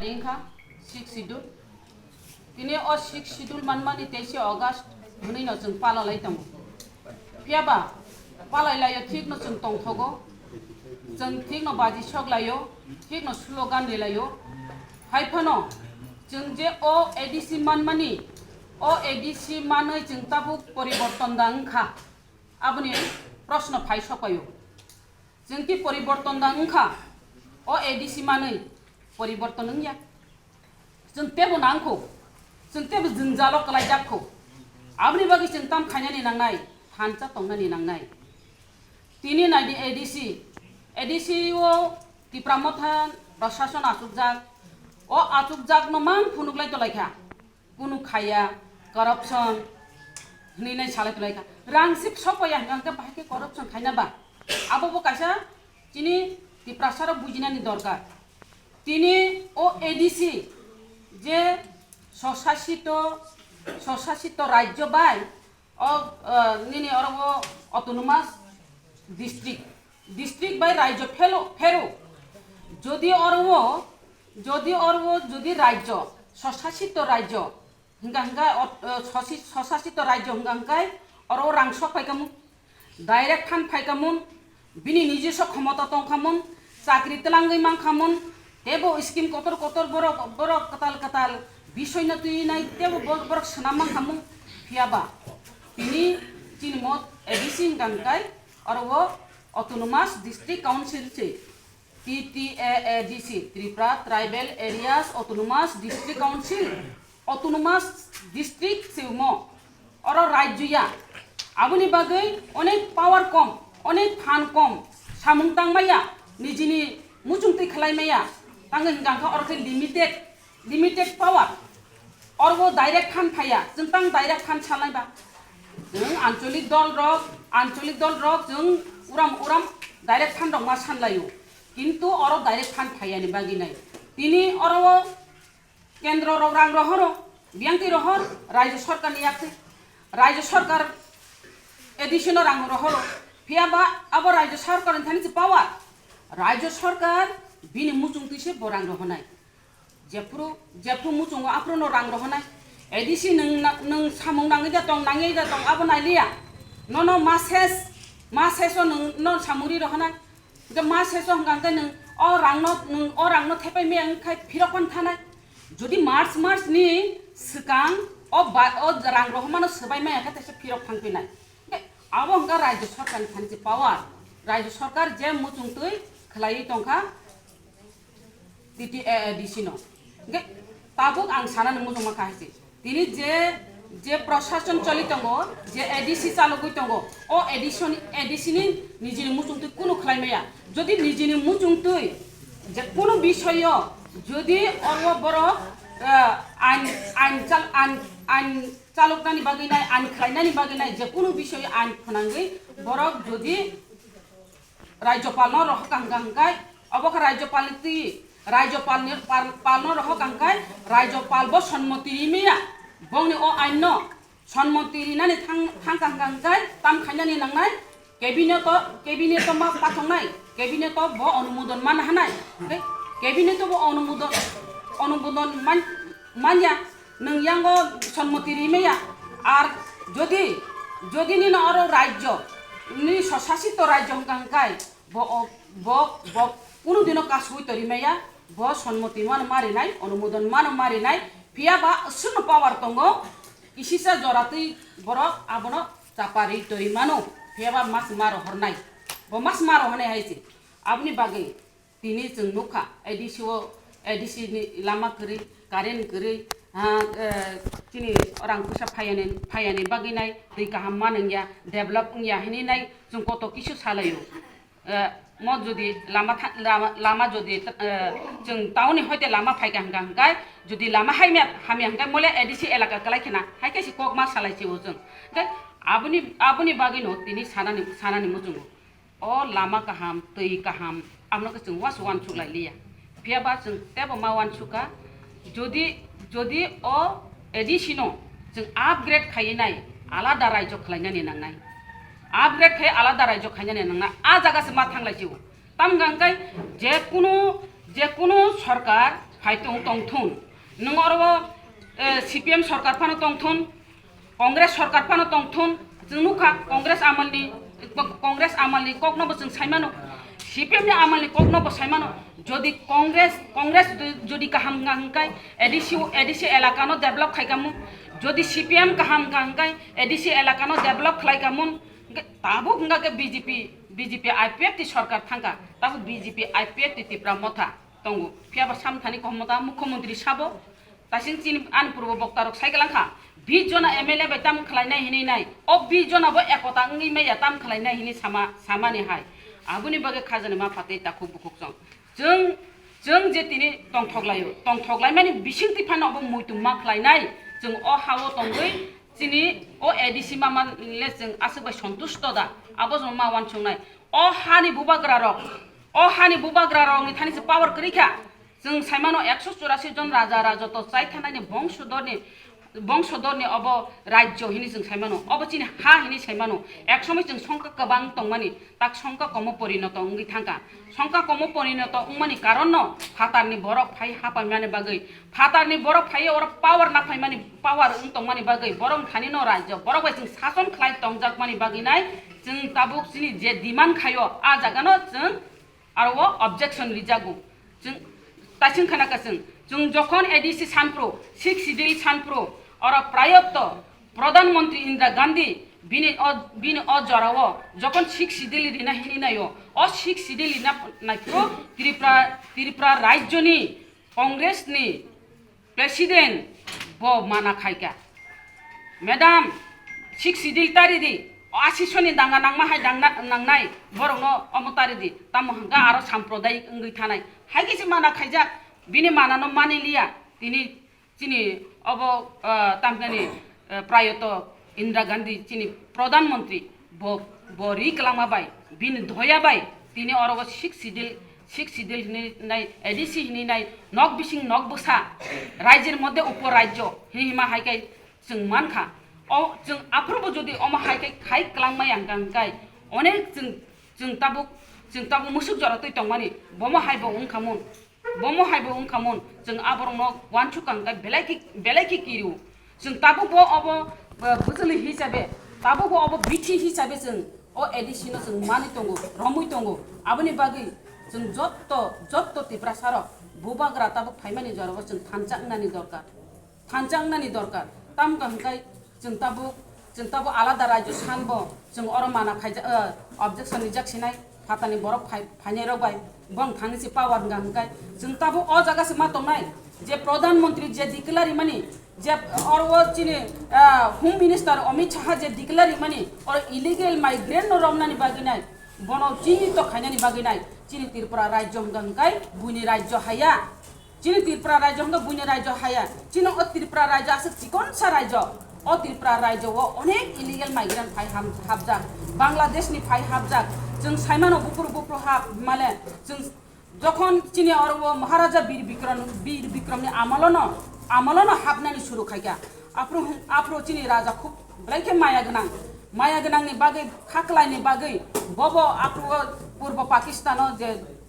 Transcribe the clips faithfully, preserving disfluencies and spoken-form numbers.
Ringkha sixth schedule. Tini o sixth schedule manmani teise August hwnwi no chwng palalai tongo. Phiya ba palai laio thik no chwng tongthogo. Chwng thik no baji sok laio, thik no slogan ri laio. Hai phano chwng je o A D C manmani, o A D C manwi chwng tabuk poriborton da wngkha? Aboni proshno phai sok paio. Chwng ki poriborton da wngkha? O A D C manwi poriborton wngya. Chwng tebo nangkho, chwng tebo jwngjalo kwlaijak kho. Aboni bagwi chwng tam khainani nangnai, thansa tongnani nangnai. Tini naidi A D C, A D C o Tipra Motha Prashason achukjak, o achukjakno mang phunuklai tolaikha. Kunu khaya, corruption hwnwi nai salai tolaikha. Rang sip sokpaya hwnkha hwnkhe bahai khe corruption khaina ba? Abo bo kaisa chini Tiprasarok bujinani dorkar. Tini o A D C je swsasito, swsasito rajyo bai o, ah, nini oro o autonomous district, district bai rajyo phelo, phero. Jodi oro o, jodi oro o, jodi rajyo, swsasito rajyo, hingka hingka ot-, ah, swsi-, swsasito rajyo hingka hingkai oro o rang sok phaikamu, direct phan phaikamu, bini nijoswo khomota tongkhamun, chakri twlangwi mankhamun, tebo scheme kotor kotor borok, borok kwtal kwtal bisoino twi nai tebo bo-, borok swnam mankhamun. Phiya ba tini chini mo A D C hwnkha hwnkhe oro o Autonomous District Council se, T T A A D C, Tripura Tribal Areas Autonomous District Council, Autonomous District se mo. Oro rajyo ya. Aboni bagwi onek power kom, onek phan kom, samung tang maya, nijini muchung twi khlai maya, tangwi hingka hwnkhe oro khe limited, limited power. Oro direct phan phaiya, chwng tang direct phan salai ba. Chwng ancholik dol rok, ancholik dol rok chwng uram uram direct phan rok ma sanlaio. Kintu oro direct phan phaiya ni bagwi nai. Tini oro Kendro rok rang rohoro, biyang twi rohor, Rajya Sarkar ni yak twi. Rajya Sarkar A D C no rang rohoro. Phiya ba abo Rajya Sarkar ni thani se power. Rajya Sarkar bini muchung twi se bo rang rohonai. Jephru, jephru muchungo aphru no rang rohonai. A D C nwng na-, nwng samung nangwi da tong, nangwi da tong, abo nai liya. Nono ma ses, ma ses o nwng no samung ri rohonai. Hingke ma seso hingka hingke nwng o rangno, nwng o rangno thepai maya wngkha phirok pan thanai. Jodi March, March ni swkang o ba, o rang rohormano swbai maya khe teisa phirok thang phinai. Hingke abo hingka Rajya Sarkar ni thani se power. Rajya Sarkar je muchung twi khlaiwi tongkha T T A A D C no. Hingke tabuk ang sanani muchungma kha hai se. Tini je, je prashason choli tongo, je A D C chalogwi tongo, o A D C ni, A D C ni nijini muchungtwi kunu khlai maya. Jodi nijini muchungtwi je kunu bisoyo jodi oro borok, eh, ain, ain chal-, ain, ain chaloknani bagwi nai, ain khlainani bagwi nai, je kunu bisoyo ain phnangwi borok jodi Rajyopal no rohor kha hingka hingkai, obo khe Rajyopal ni twi, Rajyopal ni pal, pal no rohor kha hingkai, Rajyopal bo sonmoti ri maya, bongni o ain no sonmoti rinani thang, thang kha hingka hingkai, tam khainani nangnai, cabinet o, cabinet o ma pathongnai, cabinet o bo onumodon man hanai, hingke cabinet o bo onumodon, onumodon man, manya. Nwng yango sonmoti rimaya, ar jodi, jodi nini oro rajyo, nini swsasito rajyo hwnkha hwnkhe, bo, bo, bo kunu dino kasui to rimaya, bo sonmoti mano marinai, onumodon mano marinai, phiya ba aswkno power tongo, kisisa joratwi borok abono chapari to rimano, phiya ba mas maro hornai, bo mas maro hornai hai se, aboni bagwi. Tini chwng nukha, A D C o, A D C ni lama kwrwi, current kwrwi, ha, eh, chini rang puisa phayani, phayani bagwi nai, twi kaham ma nangya, develop wngya hinwi nai chwng koto kisu salaio. Eh, mo jodi lama tha-, lama, lama jodi, eh, chwng town ni hoite lama phaikha hwnkha hwnkhe, jodi lama haimya, hamya hwnkhe mole A D C elaka kwlai khena, hai khe si kok ma salai si o chwng. Hwnkhe aboni, aboni bagwi no tini sanani, sanani muchungo. O lama kaham, twi kaham, amno khe chwng wasu wansuk lai liya. Phiya ba chwng tebo ma wansuk kha, jodi, jodi o A D C no chwng upgrade khaiwi nai, alada raijo khlainani nangnai. Upgrade khai alada raijo khainani nangnai. A jaga se ma thang lai si o. Tam hwnkha hwnkhe je kunu, je kunu sorkar Khai tong tongthun. Nwng oro, eh, C P M sorkar phano tongthun, Congress sorkar phano tongthun. Chwng nukha Congress amalni, Congress amalni koknobo chwng saimano, C P M ni amalni koknobo saimano. Jodi Congress, Congress jodi kaham wngkha hwnkhe A D C, A D C elakano develop khaikha mun, jodi C P M kaham wngkha hwnkhe A D C elakano develop khlaikha mun, hwnkhe tabuk wngkha khe B J P, B J P I P F T sorkar thangkha, tabuk B J P I P F T Tipra Motha tongo. Phiya ba samthani kohmota mukhyamantri sabo, tasing chini ani purbo boktarok sai kalang kha, bis jona M L A bai tam khlainai hinwi nai, o bis jona bo ekota wngwi maya tam khlainai hinwi sama, samani hai. Aboni bagwi khajani ma phatwi takhuk bukhuk chwng. Chwng, chwng je tini tongthok laio, tongthok laimani bisingtwi phano obo muitum ma khlainai, chwng o hao tongwi chini o A D C mama le chwng aswk bai sontusto da, abo chwng ma uansuknai. O hani bubagra rok, o hani bubagra rokni thani se power kwrwi kha. Chwng saimano ekso churasi jon raja rajoto chai thanani bongsodorni, bongsodorni obo rajyo hini chwng saimano, obo chini ha hini saimano. Ek somoi chwng songkha kwbang tongmani, tak songkha komo porinoto wngwi thangkha. Songkha komo porinoto wngmani karonno phatarni borok phai hapaimani bagwi, phatarni borok phai oro power naphaimani, power wng tongmani bagwi, borok thanino rajyo, borok bai chwng sason khlai tongjakmani bagwi nai chwng tabuk chini je demand khaio, a jagano chwng aro o objection rijago. Chwng, taising khana ka chwng, chwng jokhon A D C sanpro, Sixth Schedule sanpro, oro prayotto Pradhan Mantri Indira Gandhi bini o, bini o jorao jokhon Sixth Schedule rina hini naio, o Sixth Schedule rina naipro Tripura, Tripura rajyoni Congress ni President bo mana khaika. Madam, Sixth Schedule tari di, o asisoni danga nangma hai dangna, nangnai, borokno omo tari di, tamo hwnkha aro samprodayik wngwi thanai. Hai khe se mana khaijak, bini manano mani liya, tini chini obo, ah, tamhinani, ah, prayoto Indira Gandhi chini Pradhan Mantri bo, bo ri kwlangma bai, bini doya bai, tini oro o Sixth Schedule, Sixth Schedule hinwi nai, A D C hinwi nai, nok bising nok bwsa, rajyoni moddhe upo rajyo hinwi hima hai khe chwng mankha. O chwng aphuru bo jodi omo hai khe khai kwlangma yang kang kai, onek chwng, chwng tabuk, chwng tabuk musuk jora twi tongmani, bomo hai bo wngkha mun. Bomo hai bo wngkha mun, chwng aborokno uansukha hwnkhe belai khe, belai khe kirio. Chwng tabukbo obo, eh, bwchwlwi hisabe, tabukbo obo bithi hisabe chwng o A D C no chwng manwi tongo, romwi tongo. Aboni bagwi chwng jotto, jotto Tiprasa rok bubagra tabuk phaimani jorabo chwng thansa wngnani dorkar. Thansa wngnani dorkar. Tamo hwnkhe chwng tabuk, chwng tabuk alada rajyo sanbo chwng oro mana khaijak, eh, objection rijak sinai, phatani borok phai-, phainai rok bai, bong thani se power hwnka hwnkhe chwng tabuk o jaga se ma tongnai je Pradhan Mantri je declare rimani, je oro o chini, eh, Home Minister Amit Shah je declare rimani, oro illegal migrant no romnani bagwi nai, bono chini to khainani bagwi nai, chini Tripura rajyo hwnka hwnkhe buini rajyo haya. Chini Tripura rajyo hwnkhe buini rajyo haya. Chini o Tripura rajyo aswk chikonsa rajyo. O Tripura rajyo o onek illegal migrant phai ham-, hapjak. Bangladesh ni phai hapjak. Chwng saimano buphuru buphuru hap male. Chwng jokhon chini oro o Maharaja Bir Bikram, Bir Bikram ni amalono, amalono hapnani suru khaikha. Aphuru hwn-, aphuru chini raja khub belai khe maya gwnang. Maya gwnang ni bagwi, khaklai ni bagwi, bobo aphuru o Purbo Pakistan o je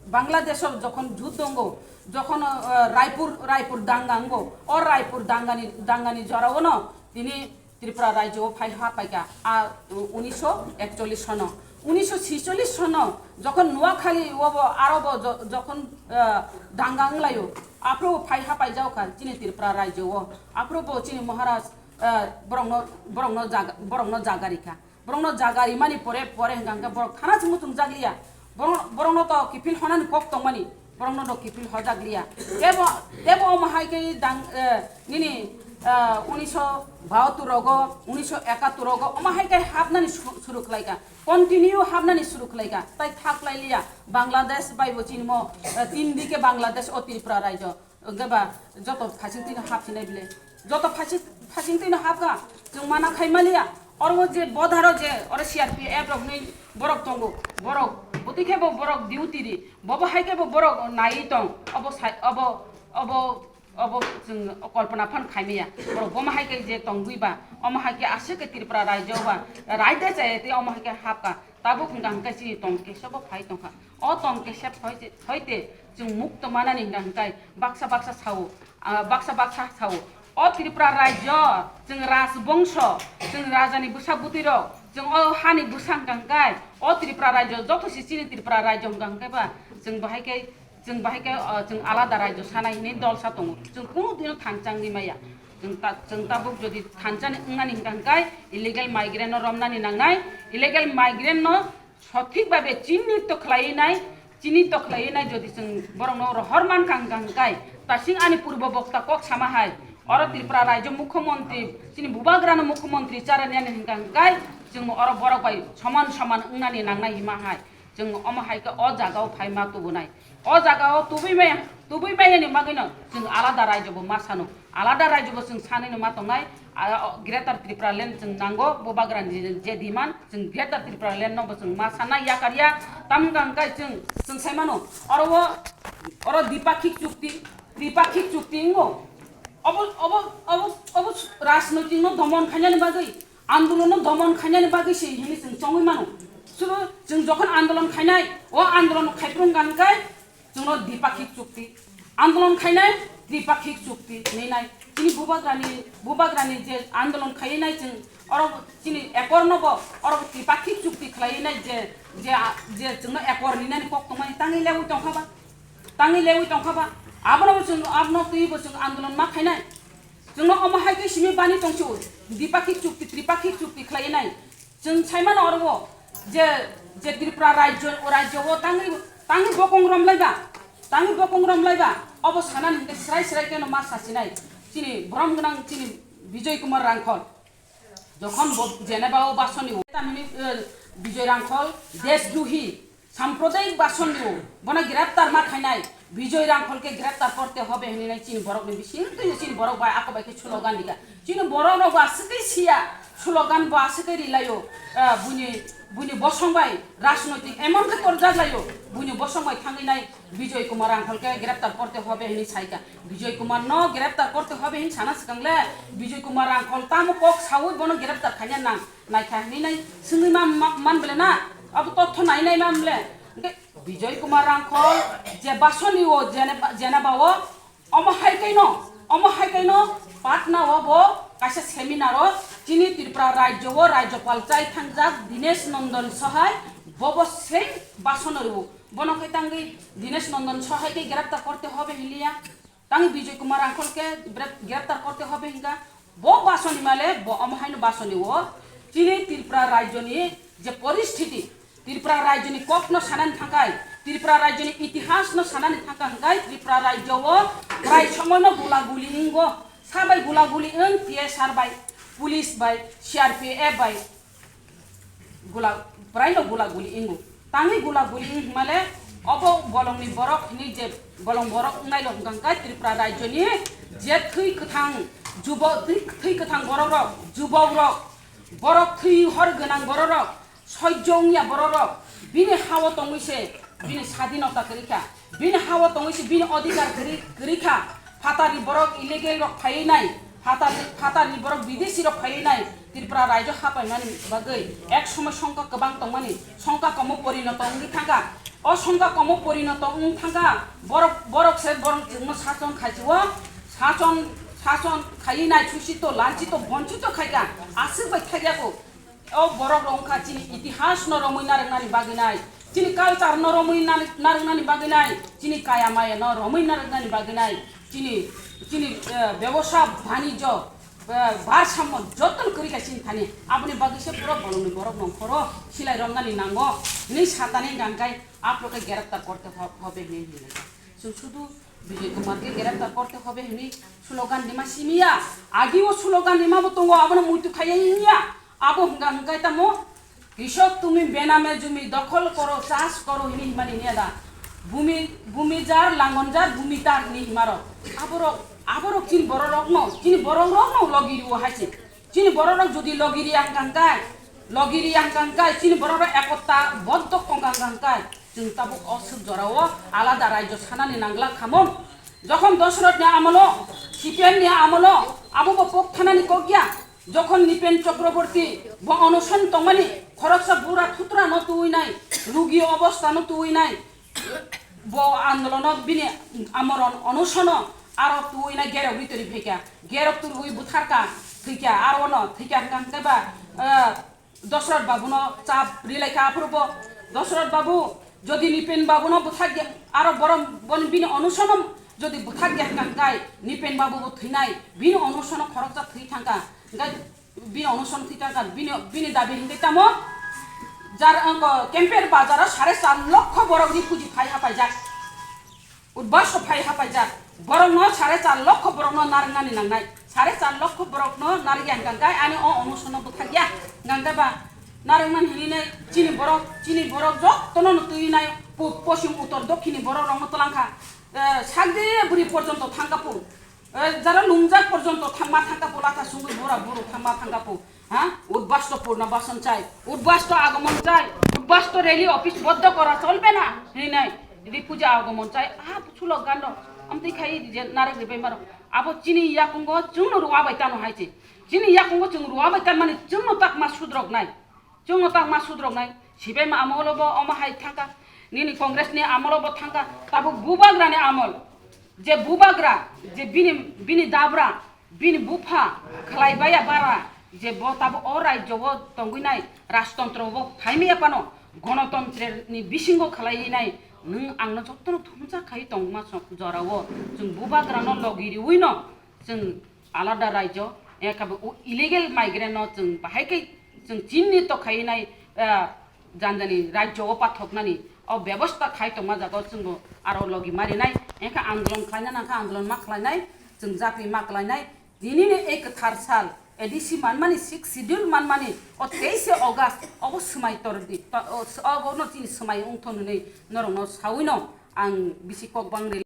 Bangladesh o jokhon juddo wngo, Jokhon, eh, Raipur, Raipur danga wngo, o Raipur dangani, dangani jorao no tini Tripura rajyo o phai ha paikha, a, unisho ekchollish sono. Unisho sicholish sono jokhon Noakhali obo aro bo jo-, jokhon, eh, danga wnglaio, aphuru phai ha paijao kha chini Tripura rajyo o. Aphuru bo chini Maharaj, eh, borokno, borokno jaga, borokno jaga rikha. Borokno jaga rimani pore pore hwnkha hwnkhe borok thana se muchungjak liya. Borok, borokno to kiphil honani kok tongmani, borokno to kiphil hojak liya. Tebo, tebo omo hai khe dang, eh, nini, eh, unisho bahattur rogo, unisho ekattur rogo, omo hai khe hapnani su-, suru khlaikha. Continue hapnani suru khlaikha. Tai thaklai liya. Bangladesh bai bo chinimo, eh, tin dike Bangladesh o Tripura rajyo. Hwnkhe ba joto phasing twino hapsinai bile. Joto phasing, phasing twino hapkha, chwng mana khai maliya. Oro je bodharo je, oro C R P F rokni borok tongo, borok bwtwi khe bo borok duty ri, bobo hai khe bo borok naiwi tong, obo sai, obo, obo, obo chwng kolpona phan khai maya. Borok bomo hai khe je tongwi ba, omo hai khe aswk khe Tripura rajyo ba, raida chaya tei omo hai khe hapkha. Tabuk hwnkha hwnkhe chini tong kesebo phai tongkha. O tong kesep hoite, hoite chwng mukto manani hwnkha hwnkhe baksa baksa sao, ah, baksa baksa sao. O Tripura rajyo chwng rajbongso, chwng rajani bwsa bwtwirok, chwng o hani bwsa hwnkha hwnkhe o Tripura rajyo joto se chini Tripura rajyo hwnkha hwnkhe ba chwng bahai khe Chwng bahai khe, o, chwng alada rajyo sanai hinwi dolsa tongo. Chwng kunu dino thansa wngwi maya. Chwng ta-, chwng tabuk jodi thansa ni wngnani hwnkha hwnkhe illegal migrant no romnani nangnai. Illegal migrant no sothik babe chinito khlaiwi nai, chinito khlaiwi nai jodi chwng borok no rohor mankha hwnkha hwnkhe tasing ani purbo bokta kok sama hai. Oro Tripura rajyo mukhyamantri, chini bubagrano mukhyamantri charani ani hwnkha hwnkhe chwng oro borok bai soman soman wngnani nangnai hima hai. Chwng omo hai khe o jagao phai ma tubunai. O jagao tubui maya, tubui mayani bagwino chwng alada rajyo bo ma sano. Alada rajyo bo chwng sanino ma tongnai. A, o, Greater Tripura Land chwng nango, bubagrani je, je demand, chwng Greater Tripura Land no bo chwng ma sanai yakar ya. Tamo hwnkha hwnkhe chwng, chwng sai mano. Oro o, oro dipakhik chukti, tripakhik chukti wngo. Obo, obo, obo, obo rajnoitik no domon khainani bagwi, andolon no domon khainani bagwi se hini chwng chongwi mano. Suru chwng jokhon andolon khainai, o andolon khaiprung gan kai chwngno dipakhik chukti. Andolon khainai dipakhik chukti hinwi nai. Chini bubagrani, bubagrani je andolon khainai chwng oro chini ekor no bo oro dipakhik chukti khlai nai je, je, je chwngno ekor ni nani kok tongmani tangwi lewi tongkha ba. Tangwi lewi tongkha ba. Abono bo chwng, abono twi bo chwng andolon ma khainai. Chwngno omo hai khe simi bani tongsi o, dipakhik chukti, tripakhik chukti khlai nai. Chwng sai mano oro o je, je Tripura rajyo, o rajyo o tangwi, tangwi bokong romlai ba, tangwi bokong romlai ba, obo sanani hwnkhe srai srai khe no ma sasinai. Chini borom gwnang chini Bijoy Kumar Rangkhol. Jokhon bo jeneba o basoni o tamni, eh, Bijoy Rangkhol desdrohi Sampradayik basonio bono greptar ma khainai Bijoy Rangkholke greptar korte hobe hinwi nai chini borokni bising twi chini borok bai ako bai khe slogan dikha. Chini borok rok bo aswkhe siya slogan bo aswkhe rilaio, ah, buini, buini bosong bai rajnoitik emon khe torjak laio buini bosong bai thangwi nai Bijoy Kumar Rangkholke greptar korte hobe hinwi saikha. Bijoy Kumar no greptar korte hobe hinwi sana swkang le Bijoy Kumar Rangkhol tamo kok sawi bono greptar khaina nang. Naikha hinwi nai swngwi ma, ma, man bele na? Abo totho nai nai man bele. Hwnkhe Bijoy Kumar Rangkhol je basoni o jene-, jeneba o omo hai kaino, omo hai kaino Patna o bo kaisa seminar o chini Tripura rajyo o rajyopal chai thangjak Dinesh Nandon Sahai bobo same basono rwo. Bono khe tangwi Dinesh Nandon Sahai khe greptar korte hobe hinliya. Tang Bijoy Kumar Rangkholke grep-, greptar korte hobe hinka. Bo basoni male, bo omo haino basoni o. Chini Tripura rajyoni je poristhiti, Tripura rajyoni kokno sanani thangkai, Tripura rajyoni itihasno sanani thangka hingkai, Tripura rajyo o prai somoino gula guli ingo, sabai gula guli ing, T S R bai, police bai, C R P F bai. Gula, praino gula guli ingo. Tangwi gula guli ing himale, obo bolongni borok hini je bolong borok wngnai rok hwnkha hwnkhe Tripura rajyoni je thwi kwthang jubo, thwi, thwi kwthang borok rok, jubok rok, borok thwi hor gwnang borok rok, sojjo wngya borok rok, bini hao tongwi se, bini sadinota kwrwi kha. Bini hao tongwi se bini odhikar kwrwi, kwrwi kha. Phatarni borok illegal rok phaiwi nai. Phatar, phatarni borok bidesi rok phaiwi nai. Tripura rajyo hapaimani bagwi ek somoi songkha kwbang tongmani. Songkha komo porinoto wngwi thangkha. O songkha komo porinoto wng thangkha. Borok, borok se borok chwngno sachon khaisio. Sachon, sachon khaiwi nai, suchito, lanchito, bonchito khaikha. Aswk bai khaikha ko. O borok rok wngkha chini itihas no romwi narwknani bagwi nai, chini culture no romwi nani-, narwknani bagwi nai, chini kaya maya no romwi narwknani bagwi nai, chini, chini, eh, bebosa banijyo, eh, barsammo joto no kwrwi kha chini thani. Aboni bagwi se pura bolongni borok nongkhoro silai romnani nango hinwi satani hwnkha hwnkhe aphuru khe greptar korte ho-, hobe hinwi hinwi. Chwng sudu Bijoy Kumar khe greptar korte hobe hinwi slogan rima simiya. Agi o slogan rima bo tongo, abono muitu khaiya hinya. Abo hwnkha hwnkhe tamo, "Krishok tumi bename jumi dokhol koro, chas koro," hinwi himani niya da. Bumi, bumi jar, langon jar, bumi tar hinwi himarok. Aborok, aborok chini bororokno, chini borokrokno logi rwo hai se. Chini bororok jodi logi riya hwnkha hwnkhe, logi riya hwnkha hwnkhe, chini bororok ekotta boddok tongkha hwnkha hwnkhe, chwng tabuk o swk jorao alada rajyo sanani nangla khamung. Jokhon Dosorothni amolo, Sipenni amolo, abo bo pok thanani kok ya. Jokhon Nipen Chakraborty bo onoson tongmani, Khoroksa bura thutra no tuinai, rugi obostha no tuinai, bo andolono bini amoron onusono aro tuinai gerok ritori phaikha. Gerok turui butharka, thwikha, aro no thwikha hwnkha hwnkhe ba, eh, Dosrot babu no chap rilaikha aphuru bo. Dosrot babu, jodi Nipen babu no buthak ya, aro borom bon bini onusono jodi buthak ya hwnkha hwnkhe Nipen babu bo thwinai, bini onusono khoroksa thwi thangkha. Hwnkhe bini onusono thwi thangkha, bini, bini dabi hwnkhe tamo? Jar, angko Kemper bazaro sare char lokho borok rifuji phai hapaijak. Udbasto phai hapaijak. Borokno sare char lokho borokno narwknani nangnai. Sare char lokho borokno narwkya hwnkha hwnkhe ani o onusono bwthakya. Hwnkha hwnkhe ba narwknani hinwi nai chini borok, chini borok jotono no twi nai po-, poschim uttor dokkhinni borok rokno twlangkha. Eh, sakde bwrwi porjonto thangkha po. Eh, jara lungjak porjonto thangma thangkha po, latha sungwi bura buru thangma thangkha po. Ha? Udbasto purna bason chai. Udbasto agomon chai. Udbasto rally office boddo kora cholbe na. Hinwi nai. Rifuji agomon chai. Ah, sulok gando. Amtwi khai je narwk ribai maro. Abo chini yakungo chwngno ruwa bai tano hai se. Chini yakungo chwng ruwa bai tanmani chwngno takma sudrok nai. Chwngno takma sudrok nai. Sibai ma amolo bo omo hai thangkha. Nini Congress ni amolo bo thangkha. Tabuk bubagra ni amol. Je bubagra, je bini, bini dabra, bini bupha khlai baya bara, je bo tabuk o rajyo o tongwi nai rajtontro o phaimaya phano gonotontreni bisingo khlaiwi nai nwng angno jotono thumsa khai tongma so-, jorao chwng bubagrano logi riwi no chwng alada rajyo, ekha bo illegal migrant no chwng bahai khe chwng chinni to khai nai, ah, janjani rajyo o pathoknani o bebosta khai tongma jaga o chwngbo aro logi marinai, engkha andolon khlaina nangkha, andolon ma khlainai, chwng jati ma khlainai. Dinini ei kwthar sal A D C manmani, sixth schedule manmani o teise August obo swmai tor di, to-, o, obo no chini swmai wngthon hwnwi norokno sawi no ang bisi kok bang rili.